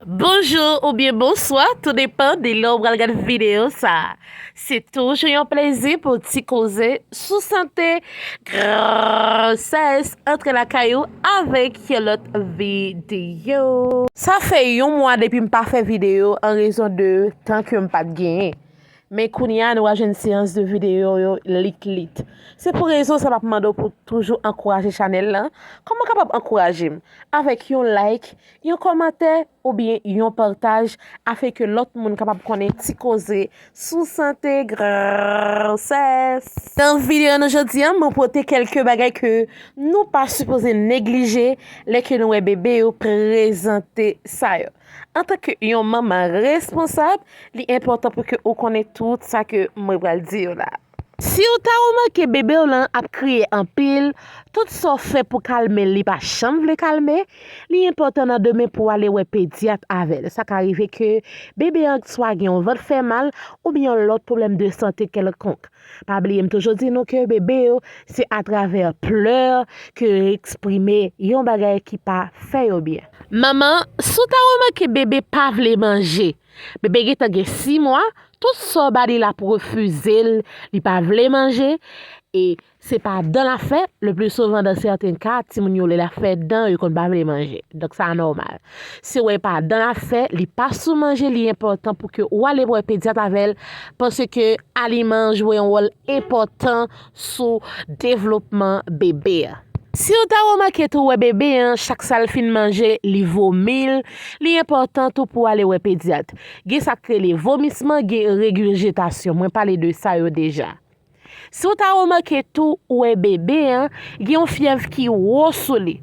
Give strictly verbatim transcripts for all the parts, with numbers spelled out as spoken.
Bonjou oubyen bonswa, tou depann de lè w pral gade videyo sa. Se toujou yon plezi pou ti koze sou sante, gwosès, antre lakay ou avèk yon lòt videyo. Sa fè yon mwa depi m pa fè videyo an rezon de tan ke m pa t genyen. Men kounye a, nou va jwenn seyans de videyo yo lit lit. Se pou rezon sa m ap mande w pou toujou ankouraje chanèl lan. Kòman w kapab ankouraje m? Avèk yon like, yon kòmantè oubyen yon pataj, afin ke lòt moun kapab konnen ti koze sou sante, gwosès. Nan videyo nou jodi a, mwen pote kèlke bagay ke nou pa sipoze neglije lè ke nou wè bebe yo prezante sa yo. Antanke yon manman responsab, li enpòtan pou ke ou konnen tout sa ke mwen pral di yo la. Si w ta remake bebe w lan ap kriye anpil, tout sa w fè pou kalme l, li pa janm vle kalme, li enpòtan nan demen pou w ale wè pedyat avè l. Sa ka rive ke bebe an swa gen yon vant fè mal oubyen yon lòt pwoblèm de sante kèlkonk. Pa bliye m toujou di nou ke bebe yo, se atravè plè ke yo eksprime yon bagay ki pa fè yo byen. Manman, si w ta remake bebe pa vle manje, bebe gentan gen sis mwa, tout sa w ba li l ap refize l, li pa vle manje, e se pa dan l ap fè, le pli souvan dan sèten ka, timoun yo lè l ap fè dan, yo konn pa vle manje. Donk sa nòmal. Si w wè pa dan l ap fè, li pa sou manje, li enpòtan pou ke ou ale wè pedyat avè l, paske aliman an jwe yon wòl enpòtan sou devlopman bebe a. Si w ta remake tou wè bebe an, chak sa l fin manje, li vomi l, li enpòtan tou pou w ale wè pedyat. Gen sa k rele vomisman, gen regurgitasyon. Mwen pale de sa yo deja. Si w ta remake tou, ou wè bebe an, gen yon fyèv ki wo sou li.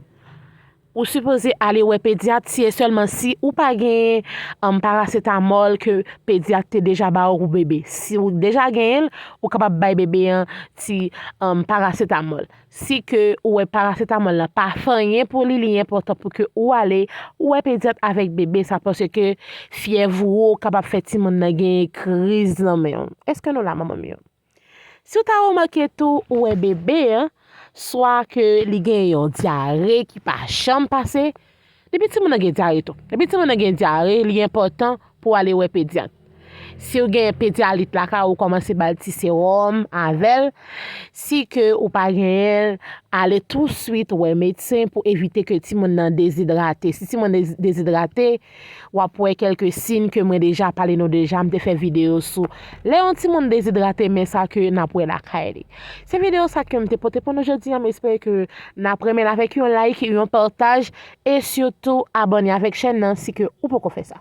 Ou sipoze ale wè pedyat si e sèlman si ou pa gen, um, parasetamòl ke pedyat te deja ba ou pou bebe. Si ou deja genyen l, ou kapab bay bebe an ti, um, parasetamòl. Si ke ou wè parasetamòl lan pa fè anyen pou li, li enpòtan pou ke ou ale wè pedyat avèk bebe sa, paske fyèv wo kapab fè timoun nan gen kriz nan men w. Èske nou la, manman m yo? Si w ta remake tou, ou wè bebe an, swa ke li gen yon dyare ki pa janm pase, depi timoun nan gen dyare tou. Depi timoun nan gen dyare, li enpòtan pou w ale wè pedyat. Si w gen pedyalit lakay ou, kòmanse ba l ti sewòm avè l. Si ke ou pa genyen l, ale touswit wè medsen pou evite ke timoun nan dezidrate. Si timoun dezi-, dezidrate, w ap wè kèlke siy ke mwen deja pale nou deja, m te fè videyo sou lè yon timoun dezidrate, men sa ke n ap wè lakay li. Se videyo sa ke m te pote pou nou jodi a, m espere ke n ap renmen l avèk yon like, yon pataj, e sitou abòne avèk chèn nan si ke ou poko fè sa.